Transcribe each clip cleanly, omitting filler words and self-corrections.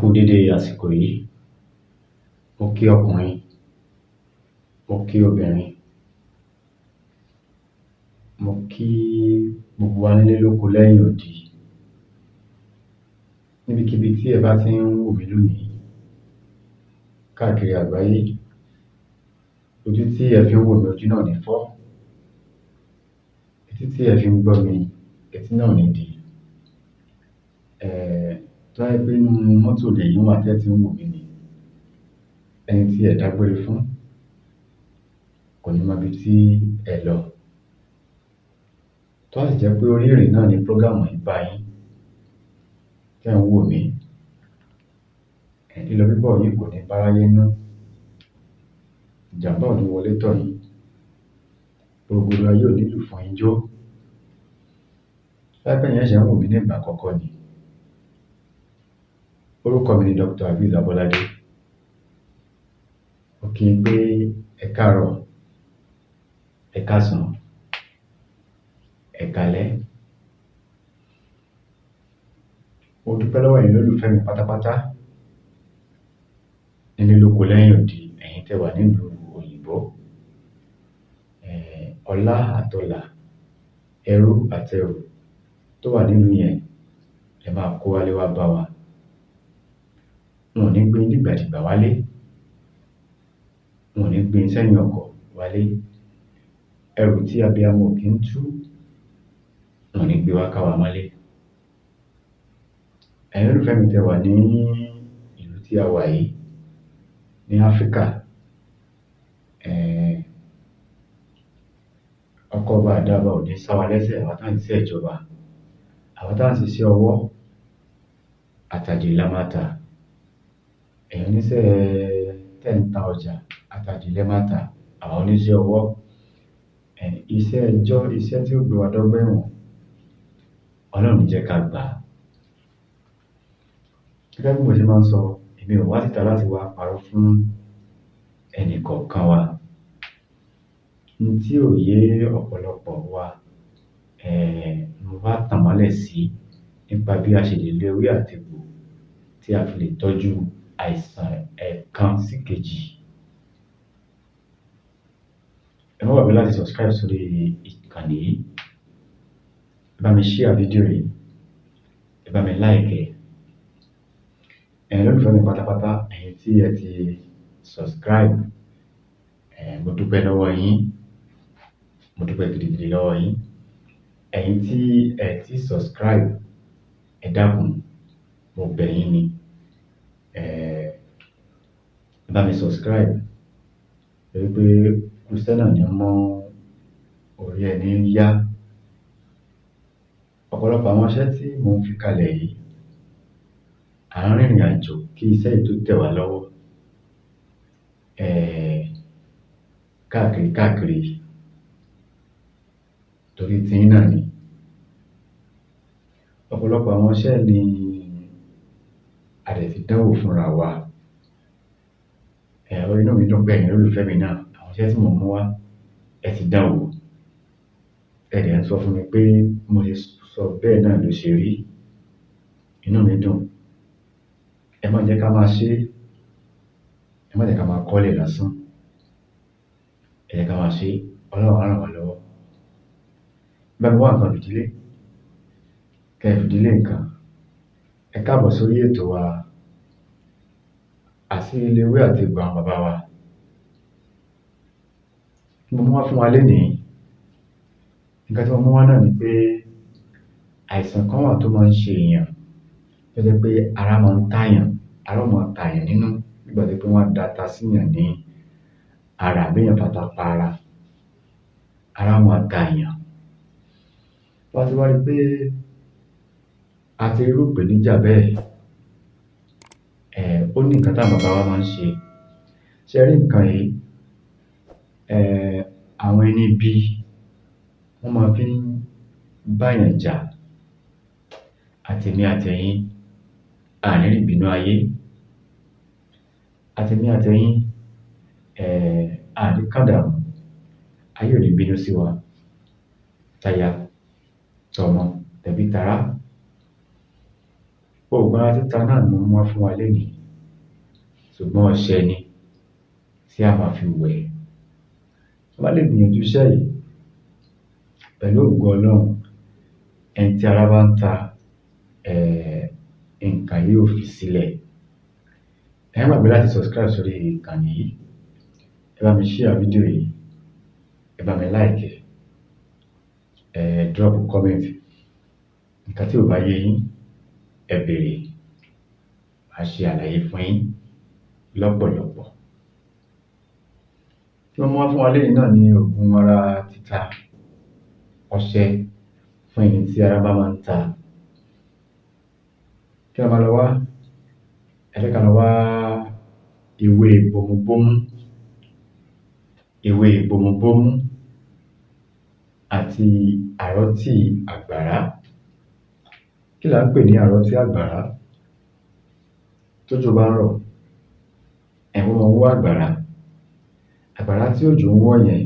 kú dédé àsìkò yìí. Mo kí ọkùnrin, mo kí obìnrin, mo kí gbogbo wa nílé lóko lẹ́yìn odi. Níbikíbi tí ẹ bá ti ń wò mí lónìí, káàkiri àgbáyé, ojú tí ẹ fi ń wò mí, ojú náà ò ní fọ́. Etí tí ẹ fi ń gbọ́ mi, etí náà ò ní di. Tó bá jẹ́ pé inú mọ́tò lẹ̀yin wà tẹ́ tí ń wò mí ni, ẹni tí ẹ dágbére fún kò ní mọ ibi tí ẹ lọ. Tó bá sì jẹ́ pé orí ìrìn náà ni prógámù yìí bá yín, tẹ́ ń wò mí, lílọ bíbọ̀ yìí kò ní báráyé nú. Ìjàmbá ò ní wọlé tọ̀ yín. Gbogbo ayé ò ní lù fún yín jó. Tó bá jẹ́ pé ẹ̀yin ṣẹ̀ṣẹ̀ ń wò mí ní ìgbà àkọ́kọ́ ni, orúkọ mi ni Dr. Azeez Abolade. Mo kí yín pé ẹ káàárọ̀, ẹ káàsán, ẹ káalẹ́. Mo dúpẹ́ lọ́wọ́ ẹ̀yin olólùfẹ́ mi pátápátá nílé lóko lẹ́yìn odi, ẹ̀yin tẹ́ wà nílùú òyìnbó. Ọlá àtọlà, ẹrú àtẹrù tó wà nílùú yẹn, ẹ máa kó wálé wá bá wa. Wọn ò ní gbé yín dìgbàdìgbà wálé. Wọn ò ní gbé yín sẹ́yìn ọkọ̀ wálé. Ẹrù tí abiyamọ ò kí ń tú, wọn ò ní gbé wá ká wa mọ́lé. Ẹ̀yin olólùfẹ́ mi tẹ́ wà ní ìlú tí a wà yìí, ní Áfríkà, ọkọ́ ọba àdá ọba ò ní sá wa lẹ́sẹ̀, àwa tá ń ṣiṣẹ́ ìjọba, àwa tá ń ṣiṣẹ́ ọwọ́, àtàjèrè la máa tà. Ẹ̀yin oníṣẹ́ tẹ́ ń ta ọjà, àtàjèrè lẹ máa tà. Àwa oníṣẹ́ ọwọ́, iṣẹ́ ẹjọ́, iṣẹ́ tí ó gbé wa dọ́gbà ẹ̀wọ̀n, Ọlọ́run ní jẹ́ ká gbà á. Gẹ́gẹ́ bí mo ṣe máa ń sọ, èmi ò wá síta láti wá parọ́ fún ẹnì kọ̀ọ̀kan wa. N tí ò yé ọ̀pọ̀lọpọ̀ wa, mo wá tàn mọ́lẹ̀ sí nípa bí a ṣe lè lo ewé àti egbò tí a fi lè tọ́jú àìsàn ẹ̀kan sí kejì. Ẹ má gbàgbé láti subscribe sórí ìkànnì yìí. Ẹ bá mi share fídíò yìí. Ẹ bá mi like ẹ̀. Ẹ̀yin olólùfẹ́ mi pátápátá, ẹ̀yin tí ẹ ti subscribe, mo dúpẹ́ lọ́wọ́ yín. Mo dúpẹ́ gidigidi lọ́wọ́ yín. Ẹ̀yin tí ẹ ti subscribe, ẹ dákun, mo bẹ̀ yín ni. Ẹ bá mi subscribe. Torí pé kúṣẹ́ náà ni mọ́ orí ẹni ń yá. Ọ̀pọ̀lọpọ̀ àwọn iṣẹ́ tí mò ń fi kalẹ̀ yìí, à ń rìnrìn àjò kí iṣẹ́ yìí tó tẹ̀ wá lọ́wọ́. Káàkiri káàkiri torí tiyín náà ni. Ọ̀pọ̀lọpọ̀ àwọn iṣẹ́ ni a dẹ̀ ti dánwò fúnra wa. Inú mi dùn pé ẹ̀yin olólùfẹ́ mi náà, àwọn iṣẹ́ tí mò ń mú wá, ẹ ti dánwò. Ẹ dẹ̀ ń sọ fún mi pé mo ṣe sọ bẹ́ẹ̀ náà ló ṣe rí. Inú mi dùn. Ẹ má jẹ́ ká máa ṣe, ẹ má jẹ́ ká máa kọ́lẹ̀ lásán. Ẹ jẹ́ ká máa ṣe, Ọlọ́run á ràn wá lọ́wọ́. Bá mi wá nǹkan fìdílé, kẹ́ ẹ fìdílé nǹkan. Ẹ káàbọ̀ sórí ètò wa, Àṣírí Ewé àti Egbò àwọn bàbá wa. Kí mo mú wá fún wa lénìí? Nǹkan tí mo mú wá náà ni pé àìsàn kan wà tó máa ń ṣe èèyàn, tó jẹ́ pé ara máa ń tàyàn, ara ó máa tàyàn nínú nígbà tó pé wọ́n da ata síyàn ní ara àbí èèyàn fata pa ara, ara ó máa ta èèyàn. Wọ́n ti wá rí pé a ti rí irú ìpèníjà bẹ́ẹ̀, ó ní nǹkan táwọn bàbá wa máa ń ṣe. Ṣé ẹ rí nǹkan yìí? Àwọn ẹni ibi wọ́n máa fi ń báyàn jà. Àtèmi àtẹ̀yin, a ní rí ìbínú ayé. Àtèmi àtẹ̀yin, a ní kàdàmú, ayé ò ní bínú sí wa. Taya, tọmọ, tẹbí tará. Oògùn ara títa náà ni mo mú wá fún wa lénìí, ṣùgbọ́n ọṣẹ ni tí a máa fi wẹ̀. Tó bá lè gbìyànjú iṣẹ́ yìí pẹ̀lú ògo Ọlọ́run, ẹni tí ara bá ń ta, nǹkan yóò fi sílẹ̀. Ẹ má gbàgbé láti subscribe sórí ìkànnì yìí. Ẹ bá mi share fídíò yìí. Ẹ bá mi like ẹ. Ẹ drop comment. Nǹkan tí ò bá yé yín, ẹ béèrè. Màá ṣe àlàyé fún yín lọ́pọ̀lọpọ̀. Tí mo mú wá fún wa lénìí náà ni oògùn ara títa, ọṣẹ fún ẹni tí ara bá máa ń ta. Kí la máa lọ wá? Ẹ jẹ́ ká lọ wá ewé bomubomu, ewé bomubomu àti àrọ́tì àgbàrá. Kí là ń pè ní àrọ́tì àgbàrá? Tójò bá ń rọ̀, ẹ̀wọ̀n máa ń wọ́ àgbàrá. Àgbàrá tí òjò ń wọ́ yẹn,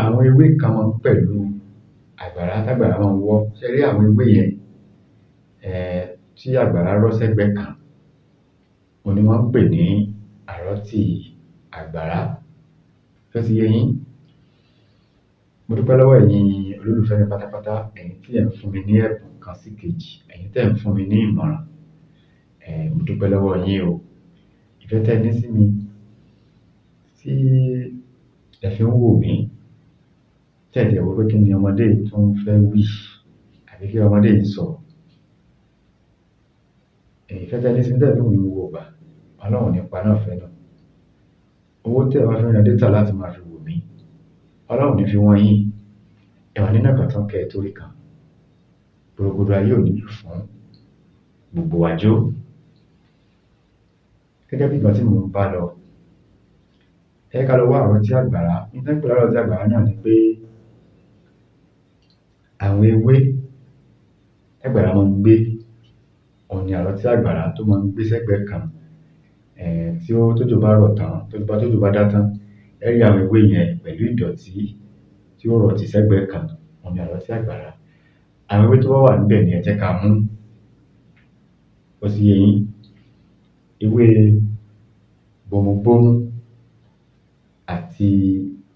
àwọn ewé kan máa ń pẹ̀lú àgbàrá tágbàrá máa ń wọ́. Ṣé rí àwọn ewé yẹn, tí àgbàrá rọ́ sẹ́gbẹ̀ẹ́ kan, òun ni wọ́n ń pè ní àrọ́tì àgbàrá. Ṣó ti yé yín? Mo dúpẹ́ lọ́wọ́ ẹ̀yin olólùfẹ́ mi pátápátá, ẹ̀yin tí ẹ̀ ń fún mi ní ẹ̀bùn kan sí kejì, ẹ̀yin tí ẹ̀ ń fún mi ní ìmọ̀ràn. Mo dúpẹ́ lọ́wọ́ yín o. Ìfẹ́ tẹ́ ẹ ní sí mi, tí ẹ fi ń wò mí, tí ẹ tiẹ̀ wò pé kí ni ọmọdé yìí tún fẹ́ wí àbí kí ọmọdé yìí sọ. Ìfẹ́ tẹ́ ẹ ní sí mi tí ẹ fi ń wò mí ní gbogbo ìgbà, Ọlọ́run ò ní paná ìfẹ́ náà. Owó tí ẹ bá fi ń ra data láti máa fi wò mí, Ọlọ́run ò ní fi wọ́n yín. Ẹ wà nínú ẹ̀kọ́ tán kẹ́ ẹ tó rí kan. Gbogbo ayé ò ní lù fún gbogbo wa jó. Gẹ́gẹ́ bí ìgbà tí mò ń bá lọ, ẹ jẹ́ ká lọ wá àrọ́tí àgbàrá. Ní tí wọ́n ń pè lárọ́tí àgbàrá náà ni pé àwọn ewé tágbàrá máa ń gbé, òun ni àrọ́tí àgbàrá tó máa ń gbé sẹ́gbẹ̀ẹ́ kan. Tí ó tójò bá rọ̀ tán, tójò bá dá tán, ẹ rí àwọn ewé yẹn pẹ̀lú ìdọ̀tí tí ó rọ̀ tì sẹ́gbẹ̀ẹ́ kan, òun ni àrọ́tí àgbàrá. Àwọn ewé tó bá wà níbẹ̀ ni ẹ jẹ́ ká mú. Ó ti yé yín? Ewé bomubomu àti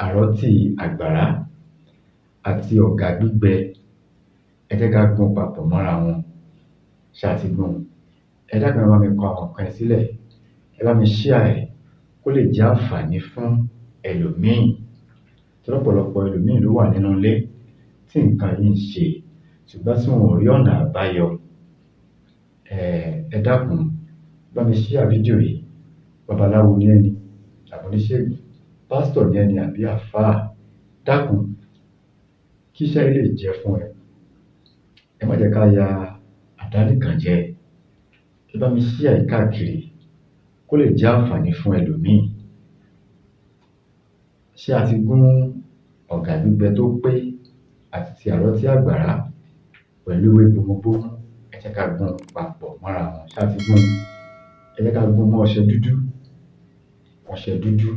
àrọ́tì àgbàrá àti ọ̀gà gbígbẹ, ẹ jẹ́ ká gún papọ̀ mọ́ra wọn. Ṣé a ti gún? Ẹ dákun, ẹ bá mi kọ àwọn nǹkan yìí sílẹ̀. Ẹ bá mi share ẹ̀ kó lè jẹ́ àǹfààní fún ẹlòmíì. Torí ọ̀pọ̀lọpọ̀ ẹlòmíì ló wà nínú ilé tí nǹkan yìí ń ṣe, ṣùgbọ́n tí wọn ò rí ọ̀nà àbáyọ. Ẹ dákun, bá mi share fídíò yìí. Babaláwo ni ẹ́ ni àbí oníṣègùn, pásítọ̀ ni ẹ́ ni àbí àlfáà. Dákun, kí iṣẹ́ yìí lè jẹ́ fún ẹ. Ẹ má jẹ́ ká ya àdánìkànjẹ. Ẹ bá mi share ẹ̀ káàkiri kó lè jẹ́ àǹfààní fún ẹlòmíì. Ṣé a ti gún ọ̀gà gbígbẹ tó pé àti ti àrọ́tí àgbàrá pẹ̀lú ewé bomubomu? Ẹ jẹ́ ká gún papọ̀ mọ́ra wọn. Ṣé a ti gún? Ẹ jẹ́ ká gún mọ́ ọṣẹ dúdú, ọṣẹ dúdú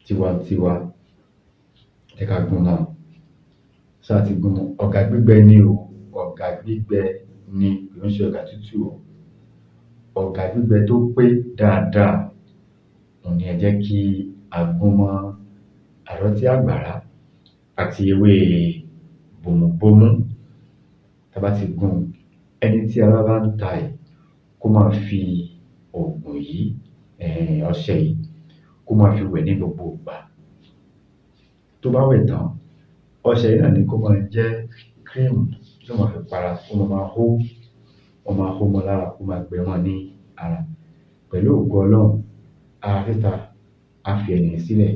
tiwantiwa. Ẹ jẹ́ ká gún mọ́. Ṣé a ti gún mọ́? Ọ̀gà gbígbẹ ni o. Ọ̀gà gbígbẹ ni, kì í ṣe ọ̀gà tútù o. Ọ̀gà gbígbẹ tó pé dáadáa, òun ni ẹ jẹ́ kí a gún mọ́ àrọ́tí àgbàrá àti ewé bomubomu. Tá bá ti gún, ẹni tí ara bá ń ta ẹ̀, kó máa fi òògùn yìí, ọṣẹ yìí, kó máa fi wẹ̀ ní gbogbo ìgbà. Tó bá wẹ̀ tán, ọṣẹ yìí náà ni kó máa jẹ́ cream tí ó máa fi para, kó máa hó, ó máa hó mọ́ lára, kó máa gbẹ mọ́ ní ara. Pẹ̀lú ògo Ọlọ́run, ara títa á fi ẹni yẹn sílẹ̀.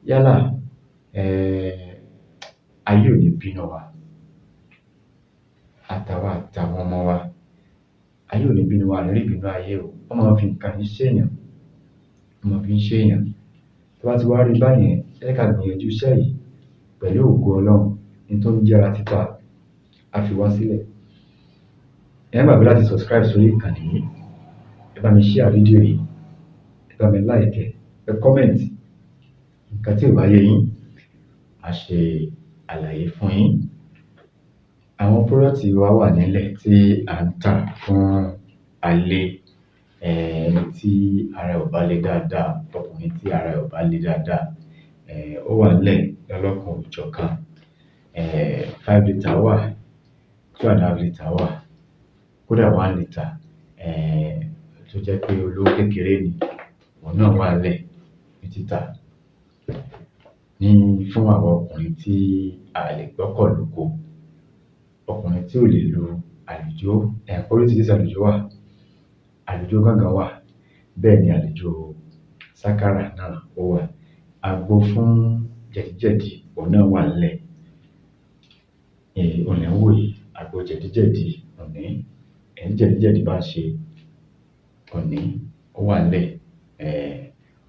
Yálà, ayé ò ní bínú wa. Àtàwa àtàwọn ọmọ wa. Ayé ò ní bínú wa, a ní rí ìbínú ayé o. Wọ́n máa ń fi nǹkan yìí ṣèyàn. Wọ́n máa fi ń ṣèyàn. Tó bá ti wá rí báyẹn, ẹ jẹ́ ká gbìyànjú iṣẹ́ yìí pẹ̀lú ògo Ọlọ́run. Ní tó ń jẹ́ ara títa, á fi wá sílẹ̀. Ẹ má gbàgbé láti subscribe sórí ìkànnì yìí. Ẹ bá mi share fídíò yìí. Ẹ bá mi like ẹ, ẹ comment. Nǹkan tí ò bá yé yín, màá ṣe àlàyé fún yín. Àwọn product wa wà nílẹ̀ tí à ń tà fún alẹ́, ẹni tí ara ẹ̀ ò bá le dáadáa, ọkùnrin tí ara ẹ̀ ò bá le dáadáa, ó wà nílẹ̀ lọ́lọ́kan òjọ̀kan. 5 litre wà, 2.5 litre wà, kódà 1 litre, tó jẹ́ pé olówó kékeré ni, òun náà wà nílẹ̀ ní títà. Ní fún àwọn ọkùnrin tí a lè gbọ́kọ̀ lóko, ọkùnrin tí ò lè lu àlùjó, oríṣiríṣi àlùjó wà, àlùjó gángan wà, bẹ́ẹ̀ ni àlùjó sákárà náà ó wà. Àgbo fún jẹ̀díjẹ̀dí òun náà wà nílẹ̀. Òun lẹ̀ ń wò yìí, àgbo jẹ̀díjẹ̀dí òní, ẹni jẹ̀díjẹ̀dí bá ṣe òní, ó wà nílẹ̀.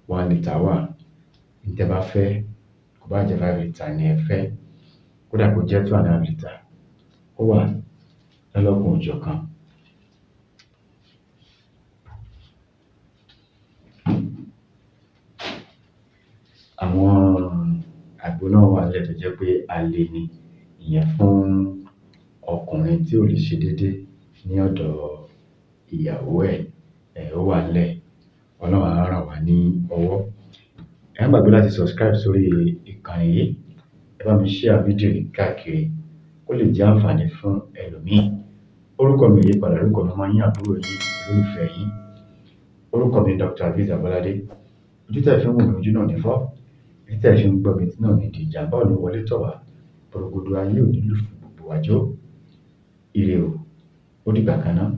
1 litre wà. Ní tẹ́ bá fẹ́, kó bá jẹ́ 5 litre ni ẹ fẹ́, kódà kó jẹ́ 2.5 litre, ó wà lọ́lọ́kan òjọ̀kan. Àwọn àgbo náà wà nílẹ̀ tó jẹ́ pé alẹ́ ni, ìyẹn fún ọkùnrin tí ò lè ṣe déédé ní ọ̀dọ̀ ìyàwó ẹ̀, ó wà nílẹ̀. Ọlọ́run á ràn wá ní ọwọ́. Ẹ má gbàgbé láti subscribe sórí ìkànnì yìí. Ẹ bá mi share fídíò yìí káàkiri kó lè jẹ́ àǹfààní fún ẹlòmíì. Orúkọ mi ò yí padà, orúkọ mi ọmọ yín, àbúrò yín, olólùfẹ́ yín. Orúkọ mi Dr. Azeez Abolade. Ojú tẹ́ ẹ fi ń wò mí, ojú náà ò ní fọ́. Etí tẹ́ ẹ fi ń gbọ́ mi, etí náà ò ní di. Ìjàmbá ò ní wọlé tọ̀ wá. Porogodo ayé ò ní lù fún gbogbo wa jó. Ire o, ó dìgbà kan náà.